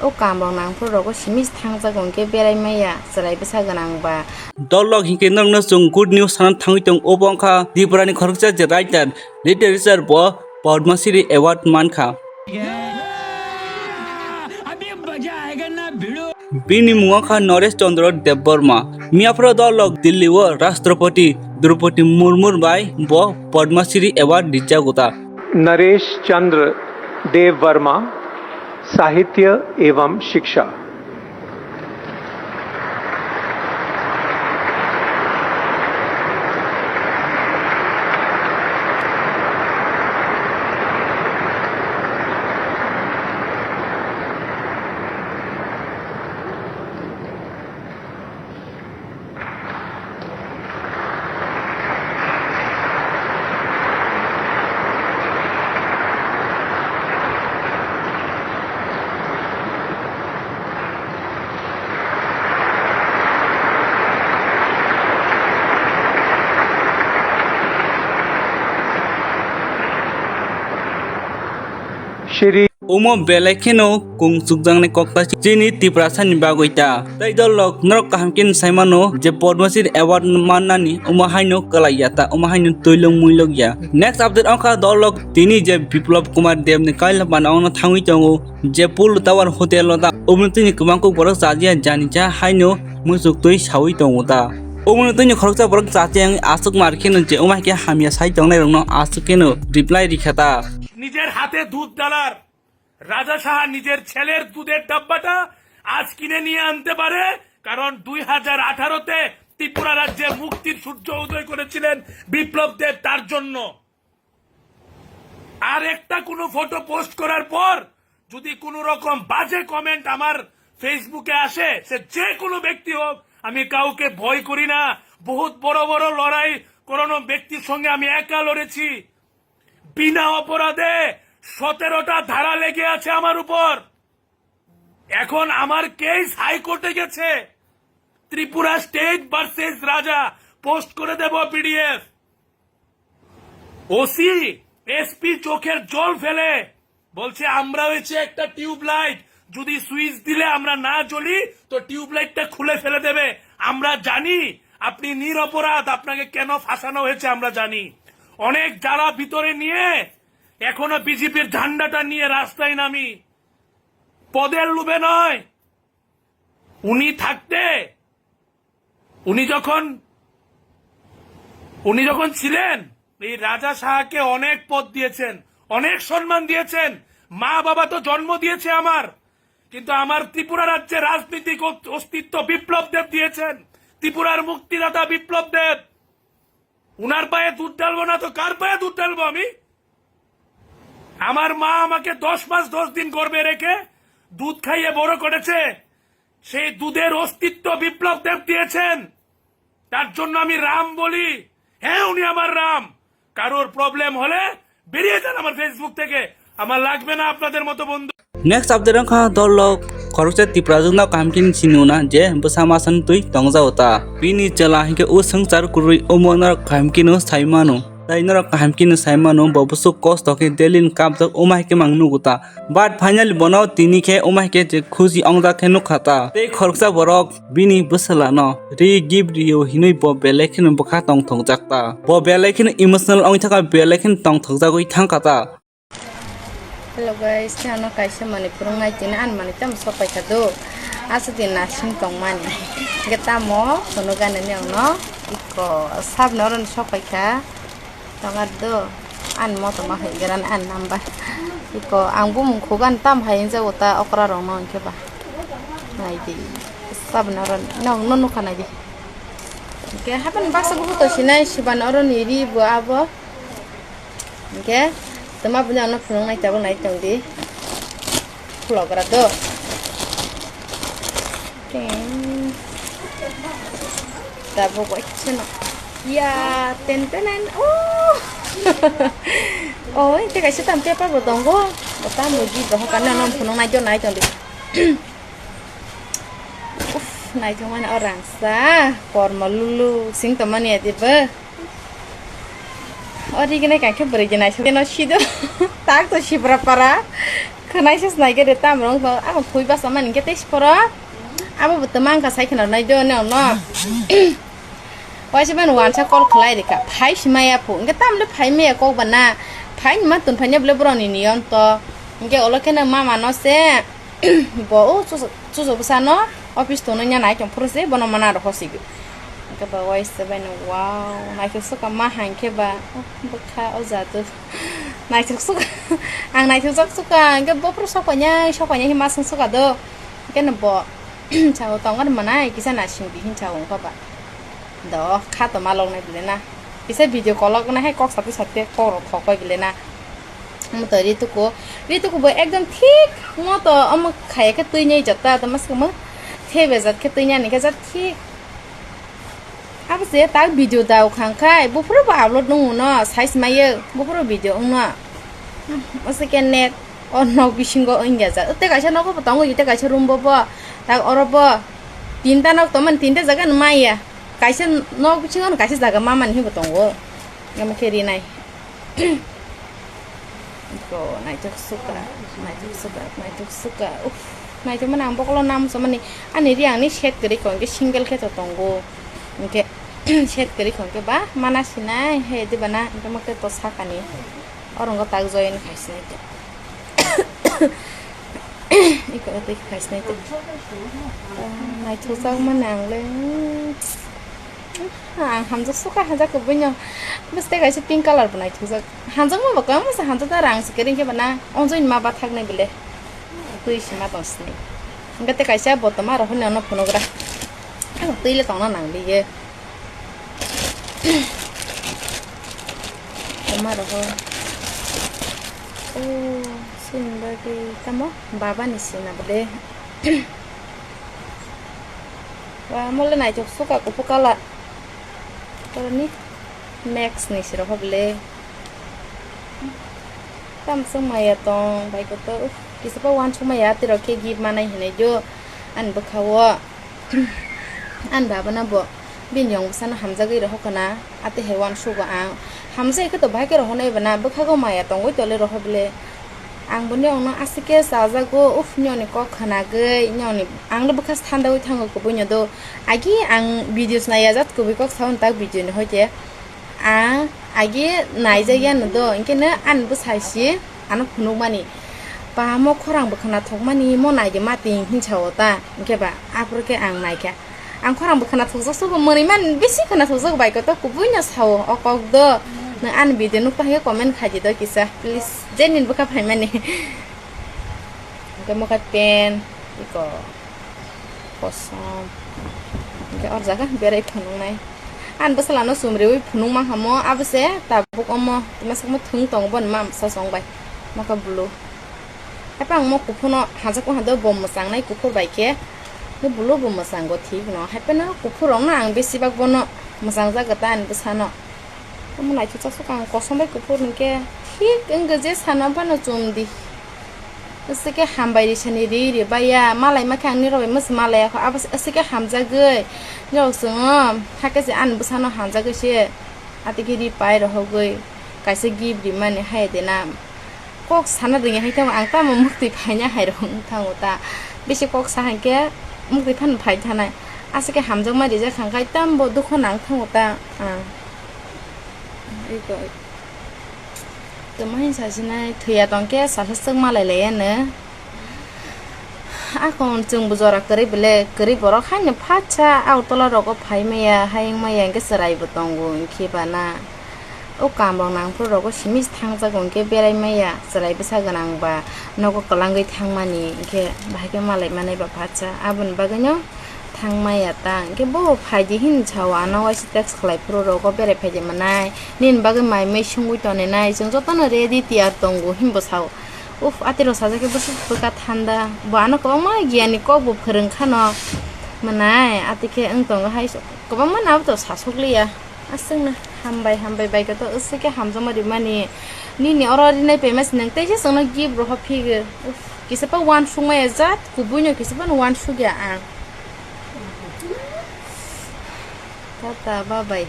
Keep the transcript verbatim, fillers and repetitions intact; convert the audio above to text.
O kaam rok nangphuru rogo simi se thangjago hwnkhe berai maya chwrai bwsa gwnang ba. Dol rok hinkhe norokno chwng good news sana thangwi tongo, obo wngkha Tripura ni khoroksa je writer, literature bo Padma Shri Award mankha. Bini mung wngkha Naresh Chandra Debbarma. Miyaphoro dol rok Delhi o Rashtrapati Draupadi Murmu bai bo Padma Shri Award rijak uta. Naresh चंद्र देव वर्मा, साहित्य एवं शिक्षा। Shri Omo belai kheno kung chukjaknai kokta chini Tiprasani bagwi ta. Tei dol rok norok kaham khe sai mano je Padma Shri Award mannani omo haino kwlai ya ta, omo haino twilok muilok ya. Next update wngkha dol rok tini je Biplab Kumar Deb ni kaila bana ono thangwi tongo je Pool Tower Hotel o ta. Omo tini kwbang kok borok chajiya jani cha haino muchuk twi sawi tongo ta. Omo tini khoroksa borok chajiya wngwi aswk mar kheno je omo hai khe hamya sai tongnai rokno aswk kheno reply rikha ta. নিজের হাতে দুধ ঢালার রাজা সাহা নিজের ছেলের দুধের ডাব্বাটা আজ কিনে নিয়ে আনতে পারে, কারণ দুই হাজার আঠারোতে ত্রিপুরা রাজ্যে মুক্তির সূর্য উদয় করেছিলেন বিপ্লব দেব, তার জন্য। আর একটা কোনো ফটো পোস্ট করার পর যদি কোনো রকম বাজে কমেন্ট আমার ফেসবুকে আসে, সে যে কোনো ব্যক্তি হোক, আমি কাউকে ভয় করি না। বহুত বড় বড় লড়াই কোনো ব্যক্তির সঙ্গে আমি একা লড়েছি। বিনা অপরাধে সতেরোটা ধারা লেগে আছে আমার উপর। এখন আমার কেস হাইকোর্টে গেছে। ত্রিপুরা স্টেট ভার্সেস রাজা পোস্ট করে দেব পিডিএফ। ওসি, এসপি চোখের জল ফেলে বলছে, "আমরা হয়েছে একটা টিউবলাইট, যদি সুইচ দিলে আমরা না জ্বলি তো টিউবলাইটটা খুলে ফেলে দেবে। আমরা জানি আপনি নিরপরাধ, আপনাকে কেন ফাঁসানো হয়েছে আমরা জানি।" অনেক জ্বালা ভিতরে নিয়ে এখনো বিজেপির ঝান্ডাটা নিয়ে রাস্তায় নামি, পদের লোভে নয়। উনি থাকতে, উনি যখন, উনি যখন ছিলেন, এই রাজা সাহাকে অনেক পদ দিয়েছেন, অনেক সম্মান দিয়েছেন। মা বাবা তো জন্ম দিয়েছে আমার, কিন্তু আমার ত্রিপুরা রাজ্যে রাজনৈতিক অ-, অস্তিত্ব বিপ্লব দেব দিয়েছেন, ত্রিপুরার মুক্তিদাতা বিপ্লব দেব। উনার পায়ে দুধ ঢালবো না তো কার পায়ে দুধ ঢালবো আমি? আমার মা আমাকে দশ মাস দশ দিন গর্ভে রেখে দুধ খাইয়ে বড় করেছে। সেই দুধের অস্তিত্ব বিপ্লব দেব দিয়েছেন। তার জন্য আমি রাম বলি। হ্যাঁ, উনি আমার রাম। কারোর প্রবলেম হলে বেরিয়ে যান আমার ফেসবুক থেকে। আমার লাগবে না আপনাদের মতো বন্ধু। Next update wngkha dol rok khoroksa Tiprajwk no kaham khe sinuna je bwsa masa twi tongjao ta. Bini chwla hinkhe o swngchar kwrwi omo norok kaham kheno sai mano. Tai norok kaham kheno sai mano bo bwswk kosto khe daily ni kapjak omo hai khe mang nugo ta. But finally bono tini khe omo hai khe je khusi ongjak khe nukha ta. Tei khoroksa borok bini bwswlano ri gift rio hinwi bo belai kheno bwkha tongthokjak ta. Bo belai kheno emotional wngwi thangkha, belai kheno tongthokjagwi thangkha ta. Hello guys, tei ano kaisa manwi phwrwng nai tini ani manwi tamo sok paikha do. Aswk din nasing tongmani. Hwnkhe tamo phunuk gana ni ang no iko sabni oro ni sok paikha. Tongo do, ani moto ma hai gerani ani number. Iko ang bumung khugan tam hai wngjago ta okra rok no hwnkhe ba. Nai di, sabni oro ni, no, no nukha nai di. Hwnkhe hapan baksa bukuto sinai sibani oro ni ri bo abo. Hwnkhe tama bini ano phunuk nai tabuk nai tong di. Khulok gra do. Keng. Tabuk waisa no. Ya, ten ten ten. Oh. Oh, ite kaisa tam paper bo tongo. Bo tam bo gi bo hokan no phunuk nai do nai tong di. Uf, nai tong mani orang sa. Kormo lulu sing tong mani adi bo. Ori gini kangkhe bwrwi gini naisok no sido. Tak to sibra para. Khwnai se snai khe de tam rong to, ang thui basa mani khe tei siporo. Abo bo tama wngkha sai khna nai do ne ono. Waisa mani wansa call khlai rikha, phai si maya phu. Hwnkhe tamle phai maya kok ba na. Phai ni ma tun phai ne bole borok ni niyom to. Hwnkhe olo khe no mama no se bo o chuso, chuso bwsa no office tong nai chong phuru se bono mana rw hosi. Hwnkhe ba waisa bai no wow naithok sukha ma hai khe ba. Oh, bwkha o jadu. Naithok sukha. Ang naithok jak sukha. Hwnkhe bo phuru sok painai, sok painai khe ma swng sukha do. Hwnkhe no bo. Chao tongo ni manai kisa nasing di hin chao wngkha ba. Do kha to malok nai bile na. Kisa video kolok na hai kok sate sate kok rok thok bai bile na. Omo to Rituku. Rituku bo ekdom thik mo to omo khaya khe twi nai jata to mas kamo. Thebe jat khe twi nai ni khe jat thik. Abo se tak video da ukhang khai buphuru bo upload nung no size mayo buphuru video wngno. Ose ke net. O nok bisingo wngya jak. Tei kaisa nogo bo tongo, tei kaisa room bo bo. Tak oro bo tinta nok tongmani, tinta jaga no maya. Kaisa nok bisingo no kaisa jaga mamani hinbo tongo. Amo khe rinai. Ko naithok sukha, naithok sukha, naithok sukha. Uff, naithok mani ang bokolo nam somani. Ani ri ang ni set kwrwi ko, hwnkhe single khe to tongo. Hwnkhe set kwrwi ko, hwnkhe ba mana sinai, he diba na, hwnkhe mo khe to sakani. Oro wngkha tak join khaisnai tei. Iko tei khaisnai tei. Naithokjak mani ang le. Ang hamjak sukha hajak kubui no. Bwswk tei kaisa pink colour bo naithokjak. Hamjak ma bo kwbangma se hamjak ta rang se kwrwi khe bana. O join ma bathak nai bile. Twi se ma tong sini. Hwnkhe tei kaisa bo toma rok hwnwi ano phunugra. Ang twi le tongna nang liye. Toma roho. Oh, sini bagwi tamo baba ni sina bole. Wa mole naithok sukha kuphur colour. Koroni max ni siro ho bole. Tam sung maya tong bai koto. Kisa pa wan sung maya tiro khe gift manai hinai jo. Ani bwkha o. Ani baba no bo bini yong bwsano hamjagwi rohor khna, ate hai uansugo ang. Hamjagwi khe to bahai khe rohornai bana, bwkhago maya tongwi tole rohor bwle. Ang boni yongno aswk khe chajago, uff, nini kok khnagwi, nini, ang le bwkha thandawi thango kubui no do. Agi ang videos naiya jat kubui kok sao tak video ni hoite. Ang agi naijakya no do, hinkhe no ani bwsai si ano phunukmani. Ba mo khorang bwkhwna thokmani mo naidi mati hinsa o ta, hinkhe ba aphuru khe ang naikha. Ang khorang bwkhwna thokjak sugo, mwnwi man bisi khwna thokjak bai koto kubui no sao o kok do. Nwng ani video nukha hinkhe comment khai di do kisa, please. Je nini bwkha phaimani. Hinkhe mokhe pen, iko. Kosom. Hinkhe o jaga berai phunuknai. Ani bwsalano chumriwi phunuk mankha mo, abo se tabuk omo twma sakma thwng tongo boni ma bwsa chong bai. Mokhe blue. Haiphang mo kuphurno hajak wngkha do bo mwchangnai kuphur bai khe. Bo blue bo mwchango thik no. Haiphano kuphur rokno ang besibak bono mwchangjago ta ani bwsano. Omo naithokjak sukha ang kosom bai kuphur hinkhe thik wngkha je sana phano chum di. Aswk khe hambai risani ri ri baiya malai makhe ang nirok bai mwswi malai yakho abo aswk khe hamjagwi nirok chwngno hakhe se ani bwsano hamjagwi se atigi ri pai rohogwi kaisa gift rimani hai de na. Kok sana rwngya hai tamo ang tamo muktwi phaina hai rok wng thango ta. Bisi kok sa hai khe muktwi phano phai thanai. Aswk khe hamjakma rijak kha khai tambo dukho nang thango ta ang. Iko. Tamo hin sa sinai thwiya tong khe salsa swk malai laiya no. Akhon chwngbo jora kwrwi bele, kwrwi borok haino phatsa Agartala rogo phai maya, hayung maya hinkhe chwraibo tongo hinkhe bana. O kam rok nangphuru rogo simi se thangjago hinkhe berai maya, chwrai bwsa gwnang ba nogo kwlangwi thangmani hinkhe bahai khe malai manai ba phatsa. Aboni bagwino thang maya ta hinkhe bo phaidi hin sao ano waisa text khlai phuru rogo berai phaidi manai, nini bagwi mai mui sungwi tonwi nai, chwng jotono ready tiyar tongo hinbo sao. Uff, atiro sajak khe bwswk bwkha thanda. Bo ano kwbangma giyani kokbo phwrwng khano. Mwnai, ati khe wng tongo hai kwbangma no abo to sasok liya. Aswkno hambai hambai bai khe to aswk khe hamjakma rimani. Nini oro rinai paima se nwng teisa chwngno gift rohor phigwi. Uff, kisa pa uansukmaya jat kubuino kisa phano uansukya ang. Tata, bye bye.